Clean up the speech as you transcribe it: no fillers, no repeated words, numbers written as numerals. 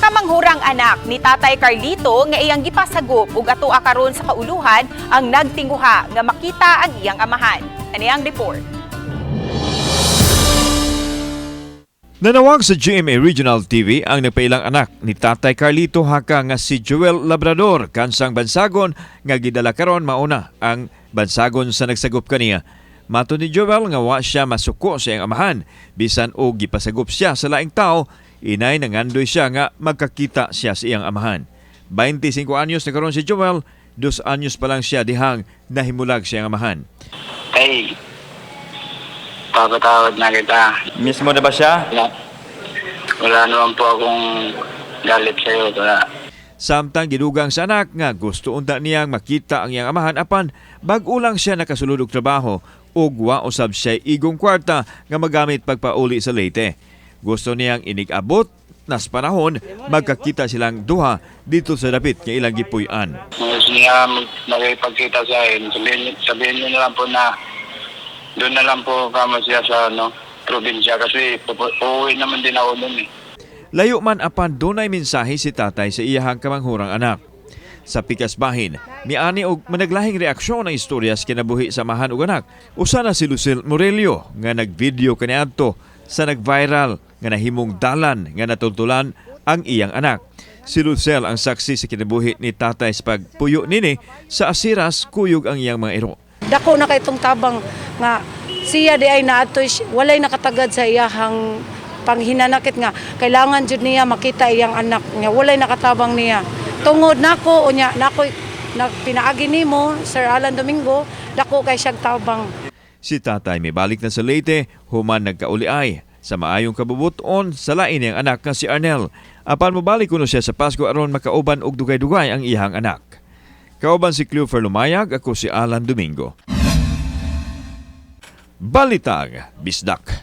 Kamanghurang anak ni Tatay Carlito nga iyang gipasagop ug atua karon sa kauluhan ang nagtinguha nga makita ang iyang amahan. Ani ang report. Nanawag sa GMA Regional TV ang nagpailang anak ni Tatay Carlito Haka nga si Joel Labrador kansang bansagon nga gidala karon mauna ang bansagon sa nagsagop kaniya. Mato ni Joel nga wa siya masuko sa iyang amahan bisan og gipasagop siya sa laing tao, inay nangandoy siya nga magkakita siya sa iyang amahan. 25 anyos na karon si Joel, 2 anyos pa lang siya dihang nahimulag sa iyang amahan. Tay, papatawad na kita. Miss mo na ba siya? Wala, wala naman po akong galit sa'yo. Wala. Samtang gidugang sa anak nga gusto unta niyang makita ang iyang amahan apan bag-o lang siya nakasulod og trabaho ug wa usab siya igong kwarta nga magamit pagpauli sa Leyte. Gusto niyang inig-abot nas panahon magkakita silang duha dito sa dapit nga ilang gipuy-an. Kung gusto niya makipagkita sa akin, sabihin niyo na lang po na doon na lang po kamo siya sa ano, probinsya kasi uuwi naman din ako doon eh. Layo man apan dunay mensahe si tatay sa iyahang kamanghurang anak. Sa pikas bahin, miani og managlahing reaksyon ang istorya sa kinabuhi sa amahan ug anak. Usa na si Lucille Morelio nga nagvideo kaniadto sa nag-viral nga nahimong dalan nga natultulan ang iyang anak. Si Lucille ang saksi sa kinabuhi ni tatay sa pagpuyo nini sa Asiras kuyog ang iyang mga iro. Dako na kay itong tabang nga siya di ay naatoy walay nakatagad sa iyahang panghinanakit nga kailangan jud niya makita iyang anak niya, walay nakatabang niya tungod nako. Unya nako na pinaagi nimo, Sir Alan Domingo, dako kay siyang tabang. Si tatay may balik na sa Leyte human nagkauli ay sa maayong kabubuton sa lain niyang anak nga si Arnel. Apan mobalik kuno siya sa Pasko aron makauban og dugay-dugay ang iyang anak. Kauban si Cleofer Lumayag, ako si Alan Domingo. Balitang Bisdak.